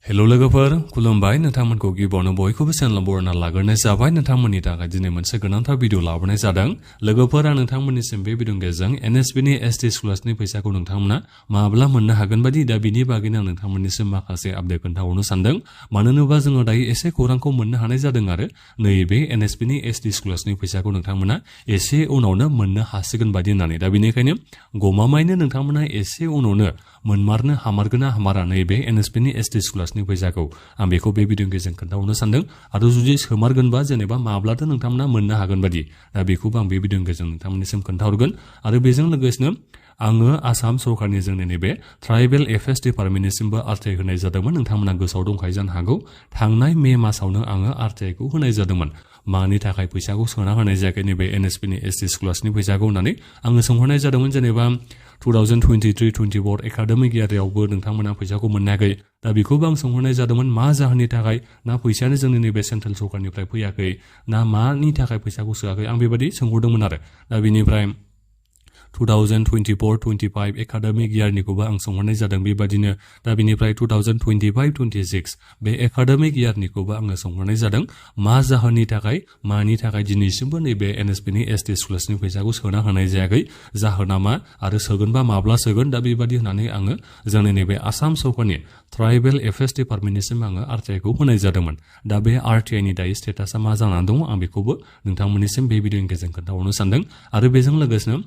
hello लोगोफोर खुलुमबाय नोंथांमोनखौ गिबियावनो बयखौबो चेनेल बरना लाग्रोनाय जाबाय नोंथांमोननि थाखाय दिनै मोनसे गोनांथार भिडिअ लाबोनाय जादों लोगोफोर आं नोंथांमोननिसिम बे भिडिअनि गेजेरजों NSP नि ST स्कलार्सनि फैसाखौ नोंथांमोना माब्ला मोननो हागोन बायदि दा बिनि बागैनो आं नोंथांमोननिसिम माखासे आपडेट खोन्थाहरनो सानदों मानो होनोबा जोङो दायो एसे खौरांखौ मोननो हानाय जादों आरो नैबे NSP नि ST स्कलार्सनि फैसाखौ नोंथांमोना एसे उनावनो मोननो हासिगोन बायदि होननानै दा बेनिखायनो गमामायैनो नोंथांमोना एसे उनावनो मोनमारनो हामारगोना हामारा नैबे NSP नि ST स्कलार्सनि फैसाखौ आं बेखौ बे भिडिअनि गेजेरजों खोन्थाहरनो सानदों आरो जुदि सोमारगोनबा जेनेबा माब्लाथो नोंथांमोना मोननो हागोन बायदि दा बेखौबो आं बे भिडिअनि गेजेरजों नोंथांमोननिसिम खोन्थाहरगोन आरो बेजों लोगोसेनो आङो आसाम सरकारनि जोंनि नैबे ट्राइबेल एफेयार्स डिपार्टमेन्टनिसिमबो आरटिआइ होनाय जादोंमोन नोंथांमोना गोसोआव दंखायो जानो हागौ थांनाय मे मासावनो आङो आरटिआइखौ होनाय जादोंमोन मानि थाखाय फैसाखौ सोना होनाय जायाखै नैबे NSP नि ST स्कलार्सनि फैसाखौ होननानै आङो सोंहरनाय जादोंमोन जेनेबा 2023-24 एकाडेमिक इयारावबो नोंथांमोना फैसाखौ मोनाखै दा बेखौबो आं सोंहरनाय जादोंमोन मा जाहोननि थाखाय ना फैसायानो जोंनि नैबे सेन्ट्रेल सरकारनिफ्राय फैयाखै ना मानि थाखाय फैसाखौ सोआखै आं बेबायदि सोंहरदोंमोन आरो दा बेनिफ्राय 2024-25 एकाडेमिक इयारनिखौबो आं सोंहरनाय जादों बेबादिनो दा बेनिफ्राय 2025-26 बे एकाडेमिक इयारनिखौबो आङो सोंहरनाय जादों मा जाहोननि थाखाय मानि थाखाय दिनैसिमबो नैबे NSP नि ST स्कलार्सनि फैसाखौ सोना होनाय जायाखै जाहोना मा आरो सोगोनबा माब्ला सोगोन दा बेबादि होननानै आङो जोंनि नैबे आसाम सरकारनि ट्राइबेल एफेयार्स डिपार्टमेन्टनिसिम आङो आरटिआइखौ होनाय जादोंमोन दा बे आरटिआइनि दायो स्टेटासा मा जानानै दङ आं बेखौबो नोंथांमोननिसिम बे भिडिअनि गेजेरजों खोन्थाहरनो सानदों आरो बेजों लोगोसेनो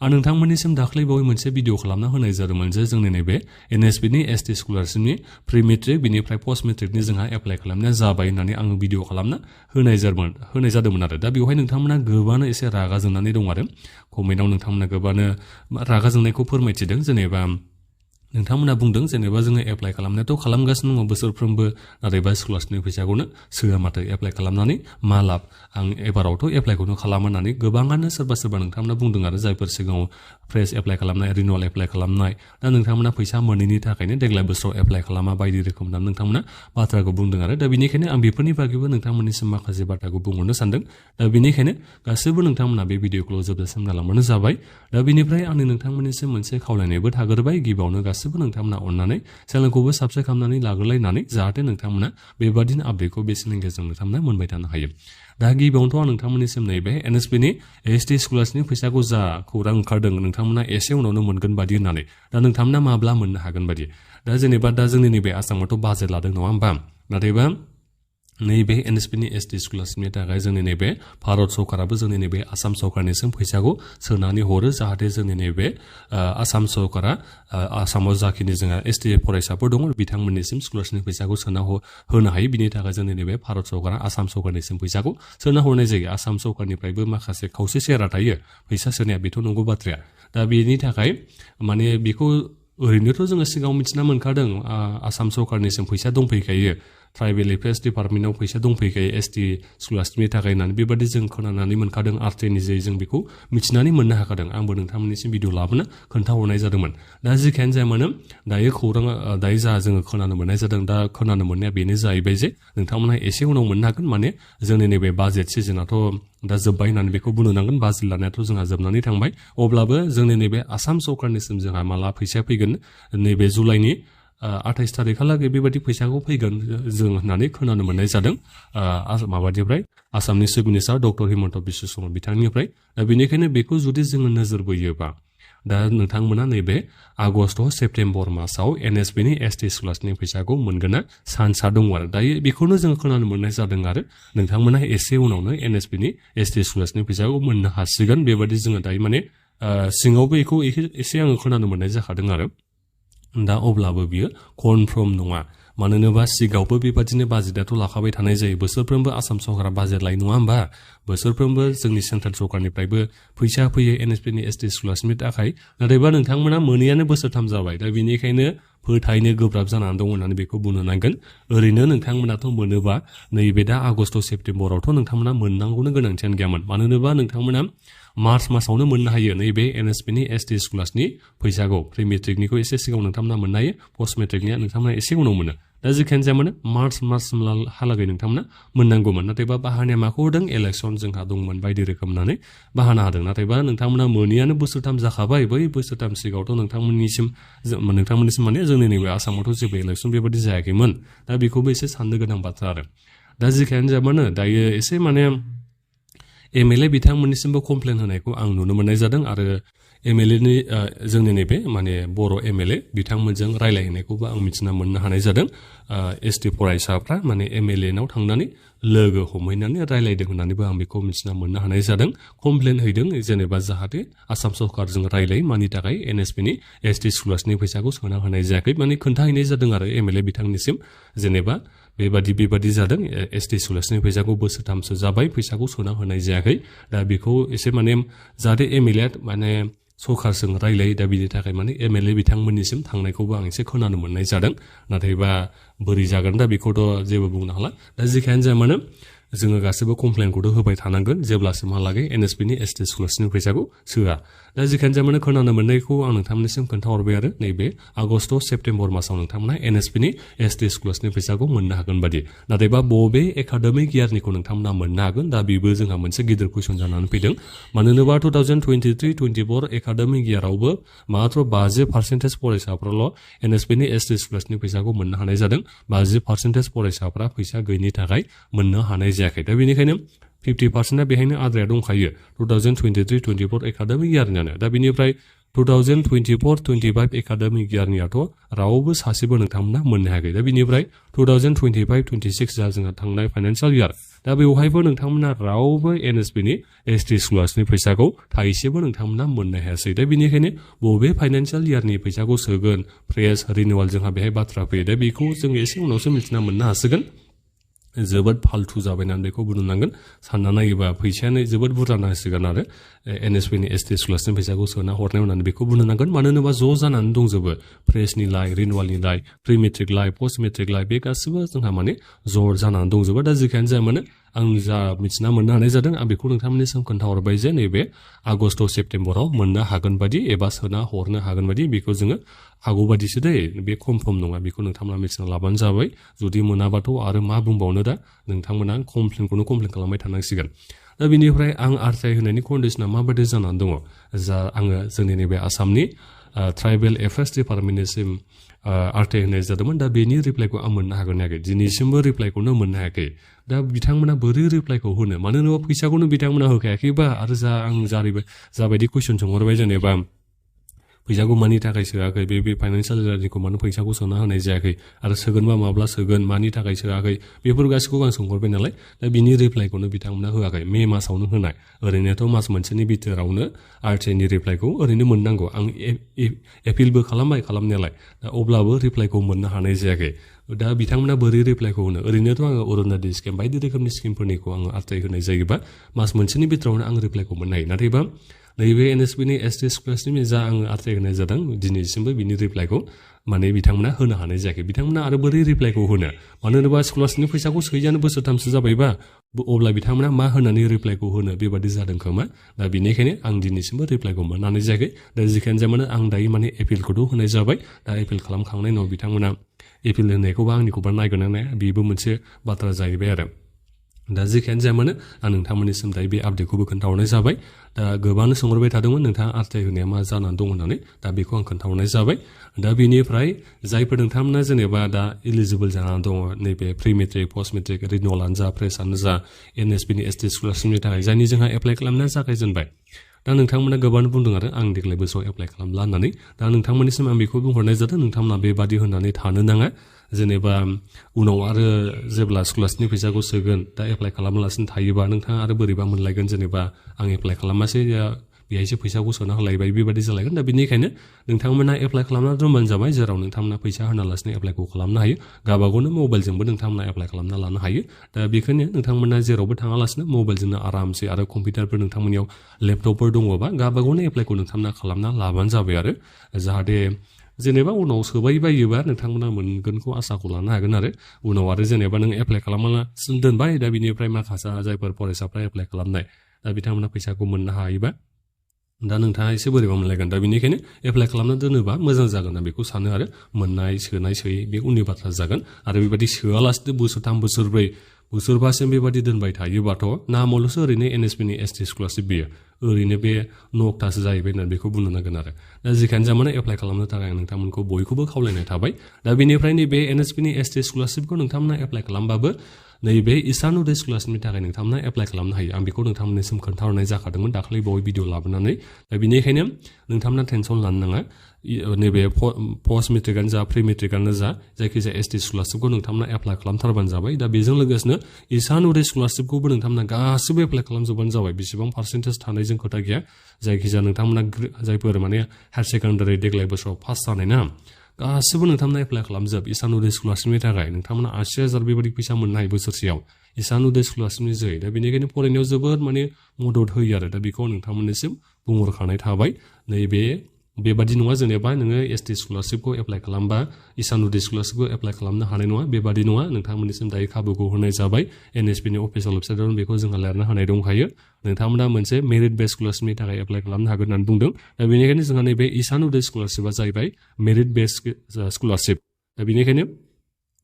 आं नोंथांमोननिसिम दाख्लैबावै मोनसे भिडिअ खालामना होनाय जादोंमोन जे जोंनि नैबे NSP नि ST स्कलारशिपनि प्रि मेट्रिक बिनिफ्राय पस्ट मेट्रिकनि जोंहा एप्लाइ खालामनाया जाबाय होननानै आङो भिडिअ खालामना होनाय जादोंमोन आरो दा बेवहाय नोंथांमोना गोबानो एसे रागा जोंनानै दं आरो कमेन्टआव नोंथांमोना गोबानो रागा जोंनायखौ फोरमायथिदों जेनेबा नोंथांमोना बुंदों जेनेबा जोङो एप्लाइ खालामनायाथ' खालामगासिनो दङ बोसोरफ्रोमबो नाथायबा स्कलार्सनि फैसाखौनो सोआ माथो एप्लाइ खालामनानै मा लाब आं एबारावथ' एप्लाइखौनो खालामनानै गोबाङानो सोरबा नोंथांमोना बुंदों आरो जायफोर सिगाङाव फ्रेश एप्लाइ खालामनाय रिनुवेल एप्लाइ खालामनाय दा नोंथांमोना फैसा मोनैनि थाखायनो देग्लाय बोसोराव एप्लाइ खालामा बायदि रोखोम नोंथांमोना बाथ्राखौ बुंदों आरो दा बेनिखायनो आं बेफोरनि बागैबो नोंथांमोननिसिम माखासे बाथ्राखौ बुंहरनो सानदों दा बेनिखायनो गासैबो नोंथांमोना बे भिडिअखौ जोबजासिम नायलांबानो जाबाय दा बेनिफ्राय आंनि नोंथांमोननिसिम मोनसे खावलायनायबो थाग्रोबाय गिबियावनो गासैबो नोंथांमोना अननानै चेनेलखौबो साबस्क्राइब खालामनानै लाग्रोलायनानै जाहाथे नोंथांमोना बेबादिनो आपडेटखौ बेसेननि गेजेरजों नोंथांमोना मोनबाय थानो हायो दा गिबियावनोथ' आं नोंथांमोननिसिम नैबे NSP नि ST स्कलार्सनि फैसाखौ जा खौरां ओंखारदों नोंथांमोना एसे उनावनो मोनगोन बादि होननानै दा नोंथांमोना माब्ला मोननो हागोन बादि दा जेनेबा दा जोंनि नैबे आसामावथ' बाजेट लादों नङा होमबा नाथायबा नैबे NSP नि ST स्कलारशिपनि थाखाय जोंनि नैबे भारत सरकाराबो जोंनि नैबे आसाम सरकारनिसिम फैसाखौ सोनानै हरो जाहाथे जोंनि नैबे आसाम सरकारा आसामाव जाखिनि जोंहा ST फरायसाफोर दङ बिथांमोननिसिम स्कलारशिपनि फैसाखौ सोना होनो हायो बिनि थाखाय जोंनि नैबे भारत सरकारा आसाम सरकारनिसिम फैसाखौ सोना हरनाय जायो आसाम सरकारनिफ्रायबो माखासे खावसे सेरा थायो फैसा सोनाया बेथ' नंगौ बाथ्राया दा बेनि थाखाय माने बेखौ ओरैनोथ' जोङो सिगाङाव मिथिना मोनखादों आसाम सरकारनिसिम फैसा दंफैखायो ट्राइबेल एफेयार्स डिपार्टमेन्टआव फैसा दंफैखायो ST स्कलारशिपनि थाखाय होननानै बेबादि जों खोनानानै मोनखादों आरटिआइनि जे जों बेखौ मिथिनानै मोननो हाखादों आंबो नोंथांमोननिसिम भिडिअ लाबोनो खोन्थाहरनाय जादोंमोन दा जिखियानो जाया मानो दायो खौराङा दायो जा जोङो खोनानो मोननाय जादों दा खोनानो मोननाया बेनो जाहैबाय जे नोंथांमोनहा एसे उनाव मोननो हागोन माने जोंनि नैबे बाजेट सिजोनाथ' दा जोब्बाय होननानै बेखौ बुंनो नांगोन बाजेट लानायाथ' जोंहा जोबनानै थांबाय अब्लाबो जोंनि नैबे आसाम सरकारनिसिम जोंहा माला फैसाया फैगोन नैबे जुलाइनि 28 थारिखहालागै बेबायदि फैसाखौ फैगोन जों होननानै खोनानो मोननाय जादों माबानिफ्राय आसामनि chief minister doctor Himanta Biswa Sarma बिथांनिफ्राय दा बेनिखायनो बेखौ जुदि जोङो नोजोर बोयोबा दा नोंथांमोना नैबे आगष्ट सेप्तेम्बर मासाव NSP नि ST स्कलार्सनि फैसाखौ मोनगोना चान्सआ दङ आरो दायो बेखौनो जोङो खोनानो मोननाय जादों आरो नोंथांमोना एसे उनावनो NSP नि ST स्कलार्सनि फैसाखौ मोननो हासिगोन बेबायदि जोङो दायो माने सिङावबो बेखौ एसे आङो खोनानो मोननाय जाखादों आरो दा अब्लाबो बियो कनफार्म नङा मानो होनोबा सिगाङावबो बेबादिनो बाजेटआथ' लाखाबाय थानाय जायो बोसोरफ्रोमबो आसाम सरकारा बाजेट लायो नङा होमबा बोसोरफ्रोमबो जोंनि सेन्ट्रेल सरकारनिफ्रायबो फैसा फैयो NSP नि ST स्कलारशिपनि थाखाय नाथायबा नोंथांमोना मोनैयानो बोसोरथाम जाबाय दा बेनिखायनो फोथायनो गोब्राब जानानै दं होननानै बेखौ बुंनो नांगोन ओरैनो नोंथांमोनाथ' मोनोबा नैबे दा आगष्ट सेप्तेम्बरावथ' नोंथांमोना मोननांगौनो गोनांथियानो गैयामोन मानो होनोबा नोंथांमोना मार्च मासावनो मोननो हायो नैबे NSP नि ST स्कलार्सनि फैसाखौ प्रि मेट्रिकनिखौ एसे सिगाङाव नोंथांमोना मोननो हायो पस्ट मेट्रिकनिया नोंथांमोना एसे उनाव मोनो दा जिखियानो जाया मानो मार्चहालागै नोंथांमोना मोननांगौमोन नाथायबा बाहानाया माखौ होदों इलेक्सन जोंहा दंमोन बायदि रोखोम होननानै बाहाना होदों नाथायबा नोंथांमोना मोनियानो बोसोरथाम जाखाबाय बै बोसोरथाम सिगाङावथ' नोंथांमोननिसिम माने जोंनि नैबे आसामावथ' जेबो इलेक्सन बेबादि जायाखैमोन दा बेखौबो एसे साननो गोनां बाथ्रा आरो दा जिखियानो जाया मानो दायो एसे माने MLA बिथांमोननिसिमबो कमप्लेन होनायखौ आं नुनो मोननाय जादों आरो MLAनि जोंनि नैबे माने बर' MLA बिथांमोनजों रायलायहैनायखौबो आं मिथिना मोननो हानाय जादों ST फरायसाफ्रा माने MLA नाव थांनानै लोगो हमहैनानै रायलायदों होननानैबो आं बेखौ मिथिना मोननो हानाय जादों कमप्लेन हैदों जेनेबा जाहाथे आसाम सरकारजों रायलाय मानि थाखाय NSP नि ST स्कलार्सनि फैसाखौ सोना होनाय जायाखै माने खोन्थाहैनाय जादों आरो MLA बिथांनिसिम जेनेबा बेबादि जादों ST स्कलार्सनि फैसाखौ बोसोरथामसो जाबाय फैसाखौ सोना होनाय जायाखै दा बेखौ एसे माने जाहाथे MLA माने सरकारजों रायलाय दा बिनि थाखाय माने MLA बिथांमोननिसिम थांनायखौबो आं एसे खोनानो मोननाय जादों नाथायबा बोरै जागोन दा बेखौथ' जेबो बुंनो हाला दा जेखियानो जाया मानो जोङो गासैबो कमप्लेनखौथ' होबाय थानांगोन जेब्लासिमहालागै NSP नि ST स्कलार्सनि फैसाखौ सोआ दा जेखियानो जाया मानो खोनानो मोननायखौ आं नोंथांमोननिसिम खोन्थाहरबाय आरो नैबे आगष्ट सेप्तेम्बर मासाव नोंथांमोना NSP नि ST स्कलार्सनि फैसाखौ मोननो हागोन बादि नाथायबा बबे एकाडेमिक इयारनिखौ नोंथांमोना मोननो हागोन दा बेबो जोंहा मोनसे गिदिर कुइसन जानानै फैदों मानो होनोबा 2023-24 एकाडेमिक इयारावबो मात्र 50% फरायसाफ्राल' NSP नि ST स्कलार्सनि फैसाखौ मोननो हानाय जादों 50% फरायसाफ्रा फैसा गैयिनि थाखाय मोननो हानाय जायाखै दा बेनिखायनो 50%आ बेहायनो आद्राया दंखायो 2023-24 एकाडेमिक इयारनियानो दा बिनिफ्राय 2024-25 एकाडेमिक इयारनियाथ' रावबो सासेबो नोंथांमोना मोननो हायाखै दा बिनिफ्राय 2025-26 जा जोंहा थांनाय फाइनान्सियेल इयार दा बेवहायबो नोंथांमोना रावबो NSP नि ST स्कलार्सनि फैसाखौ थाइसेबो नोंथांमोना मोननो हायासै दा बेनिखायनो बबे फाइनान्सियेल इयारनि फैसाखौ सोगोन फ्रेस रिनिउवेल जोंहा बेहाय बाथ्रा फैयो दा बेखौ जों एसे उनावसो मिथिना मोननो हासिगोन जोबोद फालथु जाबाय होननानै बेखौ बुंनांगोन सानना नायोबा फैसायानो जोबोद बुरजा नांसिगोन आरो NSP नि ST स्कलार्सनि फैसाखौ सोना हरनाय होननानै बेखौ बुंनो नांगोन मानो होनोबा ज' जानानै दंजोबो फ्रेसनि लाय रिनिउवेलनि लाय प्रि मेट्रिक लाय पस्ट मेट्रिक लाय बे गासिबो जोंहा माने ज' जानानै दंजोबो दा जेखियानो जाया मानो आं जा मिथिना मोननो हानाय जादों आं बेखौ नोंथांमोननिसिम खोन्थाहरबाय जे नैबे आगष्ट सेप्तेम्बराव मोननो हागोन बादि एबा सोना हरनो हागोन बादि बेखौ जोङो हागौ बादिसो दै बे कनफार्म नङा बेखौ नोंथांमोना मिथिना लाबानो जाबाय जुदि मोनाबाथ' आरो मा बुंबावनो दा नोंथांमोना कमप्लेन खालामबाय थानांसिगोन दा बेनिफ्राय आं आरटीआई होनायनि कन्डिशना माबायदि जानानै दङ जा आङो जोंनि नैबे आसामनि ट्राइबेल एफेयार्स डिपार्टमेन्टनिसिम आरटीआई होनाय जादोंमोन दा बेनि रिप्लाइखौ आं मोननो हागोन ना हायाखै दिनैसिमबो रिप्लाइखौनो मोननो हायाखै दा बिथांमोना बोरै रिप्लाइखौ होनो मानो होनोबा फैसाखौनो बिथांमोना होखायाखैबा आरो आं जाबायदि कुइसन सोंहरबाय जेनेबा फैसाखौ मानि थाखाय सोआखै बे फाइनान्सियेल इयारनिखौ मानो फैसाखौ सोना होनाय जायाखै आरो सोगोनबा माब्ला सोगोन मानि थाखाय सोआखै बेफोर गासैखौबो आं सोंहरबाय नालाय दा बिनि रिप्लाइखौनो बिथांमोना होआखै मे मासावनो होनाय ओरैनोथ' मास मोनसेनि बिथोरावनो आरटीआईनि रिप्लाइखौ ओरैनो मोननांगौ आं एपिलबो खालामबाय खालामनायालाय दा अब्लाबो रिप्लाइखौ मोननो हानाय जायाखै दा बिथांमोना बोरै रिप्लाइखौ होनो ओरैनोथ' आङो अरुणादय स्किम बायदि रोखोमनि स्किमफोरनिखौ आङो आरटीआई होनाय जायोबा मास मोनसेनि बिथोरावनो आं रिप्लाइखौ मोननो हायो नाथायबा नैबे NSP नि ST स्कलार्सनि जा आङो आरटीआई होनाय जादों दिनैसिमबो बिनि रिप्लाइखौ माने बिथांमोना होनो हानाय जायाखै बिथांमोना आरो बोरै रिप्लाइखौ होनो मानो होनोबा स्कलार्सनि फैसाखौ सोयैयानो बोसोरथामसो जाबायबा अब्ला बिथांमोना मा होनानै रिप्लाइखौ होनो बेबादि जादों खोमा दा बेनिखायनो आं दिनैसिमबो रिप्लाइखौ मोननानै जायाखै दा जिखियानो जाया मानो आं दायो माने एपिलखौथ' होनाय जाबाय दा एपिल खालामखांनायनि उनाव बिथांमोना एपिल होनायखौबा आंनिखौबा नायगोन ना नाया बेबो मोनसे बाथ्रा जाहैबाय आरो दा जेखियानो जाया मानो आं नोंथांमोननिसिम दायो बे आपडेटखौबो खोन्थाहरनाय जाबाय दा गोबांनो सोंहरबाय थादोंमोन नोंथाङा आरटीआई होनाया मा जानानै दं होननानै दा बेखौ आं खोन्थाहरनाय जाबाय दा बेनिफ्राय जायफोर नोंथांमोना जेनेबा दा इलिजिबोल जानानै दङ नैबे प्रि मेट्रिक पस्ट मेट्रिक रिनिउवेलानो जा फ्रेसआनो जा NSP नि ST स्कलारशिपनि थाखाय जायनि जोंहा एप्लाइ खालामनाया जागायजेनबाय दा नोंथांमोना गोबां बुंदों आरो आं देग्लाय बोसोराव एप्लाइ खालामला होननानै दा नोंथांमोननिसिम आं बेखौ बुंहरनाय जादों नोंथांमोना बेबादि होननानै थानो नाङा जेनेबा उनाव आरो जेब्ला स्कलार्सनि फैसाखौ सोगोन दा एप्लाइ खालामालासिनो थायोबा नोंथाङा आरो बोरैबा मोनलायगोन जेनेबा आं एप्लाइ खालामासै बेहायसो फैसाखौ सोना होलायबाय बेबादि जालायगोन दा बेनिखायनो नोंथांमोना एप्लाइ खालामना दोनबानो जाबाय जेराव नोंथांमोना फैसा होनालासिनो एप्लाइखौ खालामनो हायो गावबागावनो मबाइलजोंबो नोंथांमोना एप्लाइ खालामना लानो हायो दा बेखायनो नोंथांमोना जेरावबो थाङालासिनो मबाइलजोंनो आरामसे आरो कम्पिउटारफोर नोंथांमोननियाव लेपटपफोर दङबा गावबागावनो एप्लाइखौ नोंथांमोना खालामना लाबानो जाबाय आरो जाहाथे जेनेबा उनाव सोबाय बायोबा नोंथांमोना मोनगोनखौ आसाखौ लानो हागोन आरो उनाव आरो जेनेबा नों एप्लाइ खालामालासिनो दोनबाय दा बिनिफ्राय माखासे जायफोर फरायसाफ्रा एप्लाइ खालामनाय दा बिथांमोना फैसाखौ मोननो हायोबा दा नोंथाङा एसे बोरैबा मोनलायगोन दा बेनिखायनो एप्लाइ खालामना दोनोबा मोजां जागोन आं बेखौ सानो आरो मोननाय सोनाय सोयै बे उननि बाथ्रा जागोन आरो बेबायदि सोआलासिनो बोसोरथाम बोसोरब्रै बोसोरबासिम बेबायदि दोनबाय थायोबाथ' नामावल'सो ओरैनो एनएसपिनि एसटि स्कलारशिप बियो ओरैनो बे नकटासो जाहैबाय होननानै बेखौ बुंनो नांगोन आरो दा जेखायनो जामानो एप्लाइ खालामनो थाखाय आं नोंथांमोनखौ बयखौबो खावलायनाय थाबाय दा बेनिफ्राय नैबे एनएसपिनि एसटि स्कलारशिपखौ नोंथांमोना एप्लाइ खालामबाबो नैबे इसान उदय स्कलारशिपनि थाखाय नोंथांमोना एप्लाइ खालामनो हायो आं बेखौ नोंथांमोननिसिम खोन्थाहरनाय जाखादोंमोन दाखालि बावै भिडिअ लाबोनानै दा बेनिखायनो नोंथांमोना टेनसन लानो नाङा नैबे पस्ट मेट्रिकआनो जा प्रि मेट्रिकआनो जा जायखिजाया एसटि स्कलारशिपखौ नोंथांमोना एप्लाइ खालामथारबानो जाबाय दा बेजों लोगोसेनो इसान उदय स्कलारशिपखौबो नोंथांमोना गासिबो एप्लाइ खालामजोबबानो जाबाय बेसेबां पार्सेन्टेज थानायजों खोथा गैया जायखिजाया नोंथांमोना जायफोर माने हायार सेकेन्डारि देग्लाय बोसोराव पास जानाय ना गासिबो नोंथांमोना एप्लाइ खालामजोब इसान उदय स्कलारशिपनि थाखाय नोंथांमोना 80,000 बेबायदि फैसा मोननो हायो बोसोरसेयाव इसान उदय स्कलारशिपनि जोहै दा बेनिखायनो फरायनायाव जोबोद माने मदद होयो आरो दा बेखौ नोंथांमोननिसिम बुंहरखानाय थाबाय नैबे बेबादि नङा जेनेबा नोङो एसटि स्कलारशिपखौ एप्लाइ खालामबा इसान उदय स्कलारशिपखौ एप्लाइ खालामनो हानाय नङा बेबादि नङा नोंथांमोननिसिम दायो खाबुखौ होनाय जाबाय एनएसपिनि अफिसियेल वेबसाइटआव बेखौ जोंहा लिरना होनाय दंखायो नोंथांमोना मोनसे मेरिट बेस स्कलारशिपनि थाखाय एप्लाइ खालामनो हागोन होननानै बुंदों दा बेनिखायनो जोंहा नैबे इसान उदय स्कलारशिपआ जाहैबाय मेरिट बेस स्कलारशिप दा बेनिखायनो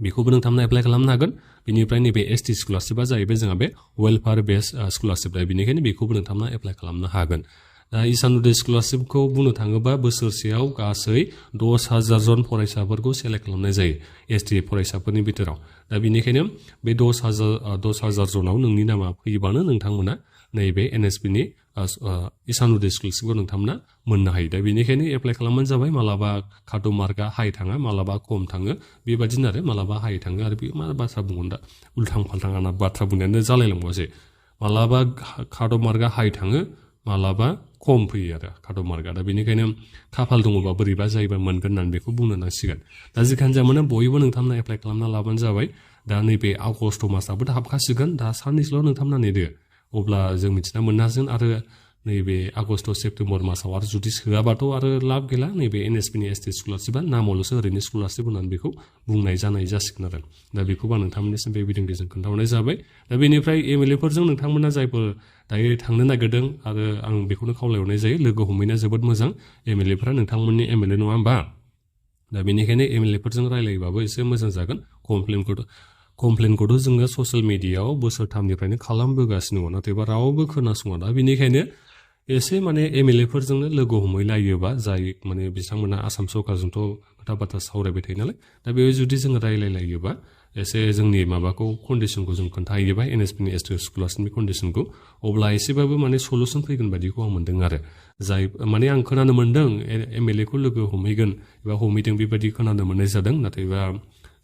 बेखौबो नोंथांमोना एप्लाइ खालामनो हागोन बेनिफ्राय नैबे एसटि स्कलारशिपआ जाहैबाय जोंहा बे वेलफेयार बेस स्कलारशिप दा बेनिखायनो बेखौबो नोंथांमोना एप्लाइ खालामनो हागोन दा इसान उदय स्कलारशिपखौ बुंनो थाङोबा बोसोरसेयाव गासै 10,000 जन फरायसाफोरखौ सेलेक्ट खालामनाय जायो एसटि फरायसाफोरनि बिथोराव दा बेनिखायनो बे 10,000 जनाव नोंनि नामा फैयोबानो नोंथांमोना नैबे एनएसपिनि इसान उदय स्कलारशिपखौ नोंथांमोना मोननो हायो दा बेनिखायनो एप्लाइ खालामबानो जाबाय मालाबा काट मार्कआ हाइ थाङा मालाबा खम थाङो बेबादिनो आरो मालाबा हाइ थाङो आरो बे मा बाथ्रा बुंगोन दा उल्थां फाल्थां आंना बाथ्रा बुंनायानो जालायलांबावसै मालाबा काट मार्कआ हाइ थाङो मालाबा खम फैयो आरो काट मार्कआ दा बेनिखायनो खाफाल दङबा बोरैबा जायोबा मोनगोन होननानै बेखौ बुंनो नांसिगोन दा जेखायनो जामानो बयबो नोंथांमोना एप्लाइ खालामना लाबानो जाबाय दा नैबे आगस्ट मासाबो हाबखासिगोन दा साननैसोल' नोंथांमोना नेदो अब्ला जों मिथिना मोननो हागोन आरो नैबे आगस्ट सेप्तेम्बर मासाव आरो जुदि सोआबाथ' आरो लाब गैला नैबे एनएसपिनि एसटि स्कलारशिपआ नामावल'सो ओरैनो स्कलारशिप होननानै बेखौ बुंनाय जानाय जासिगोन आरो दा बेखौबो आं नोंथांमोननिसिम बे भिडिअ'जों खोन्थाहरनाय जाबाय दा बेनिफ्राय एमएलएफोरजों नोंथांमोना जायफोर दायो थांनो नागिरदों आरो आं बेखौनो खावलायहरनाय जायो लोगो हमहैनाया जोबोद मोजां एमएलएफोरा नोंथांमोननि एमएलए नङा होमबा दा बेनिखायनो एमएलएफोरजों रायलायोबाबो एसे मोजां जागोन कमप्लेनखौथ' जोङो ससियेल मिडियायाव बोसोरथामनिफ्रायनो खालामबोगासिनो दङ नाथायबा रावबो खोनासङा दा बेनिखायनो एसे माने एमएलएफोरजोंनो लोगो हमहैलायोबा जाय माने बिथांमोना आसाम सरकारजोंथ' खोथा बाथ्रा सावरायबाय थायो नालाय दा बेयाव जुदि जोङो रायलायलायोबा एसे जोंनि माबाखौ कन्डिसनखौ जों खोन्थाहैयोबा एनएसपिनि एसटि स्कलारशिपनि कन्डिसनखौ अब्ला एसेबाबो माने सलुसन फैगोन बायदिखौ आं मोन्दों आरो जाय माने आं खोनानो मोन्दों एमएलएखौ लोगो हमहैगोन एबा हमहैदों बेबायदि खोनानो मोननाय जादों नाथायबा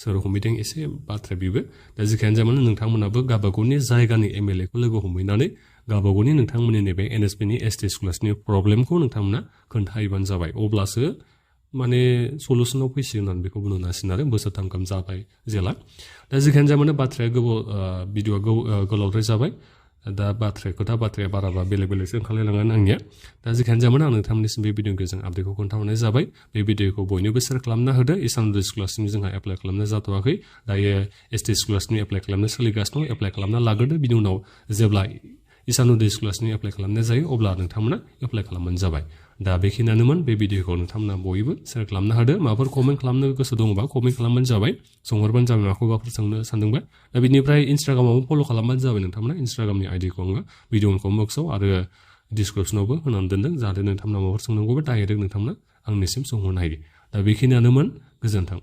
सोर हमहैदों एसे बाथ्रा बेबो दा जेखायनो जामानो नोंथांमोनाबो गावबागावनि जायगानि एमएलएखौ लोगो हमहैनानै गावबागावनि नोंथांमोननि नैबे एनएसपिनि एसटि स्कलारशिपनि प्रब्लेमखौ नोंथांमोना खोन्थाहैबानो जाबाय अब्लासो माने सलुसनाव फैसिगोन होननानै बेखौ बुंनो नांसिगोन आरो बोसोरथाम गाहाम जाबाय जेला दा जेखायनो जामानो बाथ्राया भिडिअ'आ गोलावद्राय जाबाय दा खोथा बाथ्राया बाराबा बेलेग बेलेगसो ओंखारलायलांगोन आंनिया दा जेखायनो जामानो आं नोंथांमोननिसिम बे भिडिअ'खौ जों आपडेटखौ खोन्थाहरनाय जाबाय बे भिडिअ'खौ बयनोबो शेयार खालामना होदो इसान उदय स्कलारशिपनि जोंहा एप्लाइ खालामनाय जाथ'वाखै दायो एसटि स्कलारशिपनि एप्लाइ खालामनो सोलिगासिनो दं एप्लाइ खालामना लाग्रोदो बिनि उनाव जेब्ला इसान उदय स्कलारशिपनि एप्लाइ खालामनाय जायो अब्ला नोंथांमोना एप्लाइ खालामबानो जाबाय दा बेखिनियानोमोन बे भिडिअ'खौ नोंथांमोना बयबो शेयार खालामनो होदो माबाफोर कमेन्ट खालामनो गोसो दङबा कमेन्ट खालामबानो जाबाय सोंहरबानो जाबाय माखौबाफोर सोंनो सानदोंबा दा बिनिफ्राय इन्सटाग्रामावबो फल' खालामबानो जाबाय नोंथांमोना इन्सटाग्रामनि आइडिखौ आङो भिडिअ बक्सआव आरो डिसक्रिपसनावबो होनानै दोनदों जाहाथे नोंथांमोना माबाफोर सोंनांगौबा डाइरेक्ट नोंथांमोना आंनिसिम सोंहरनो हायो दा बेखिनियानोमोन गोजोन्थों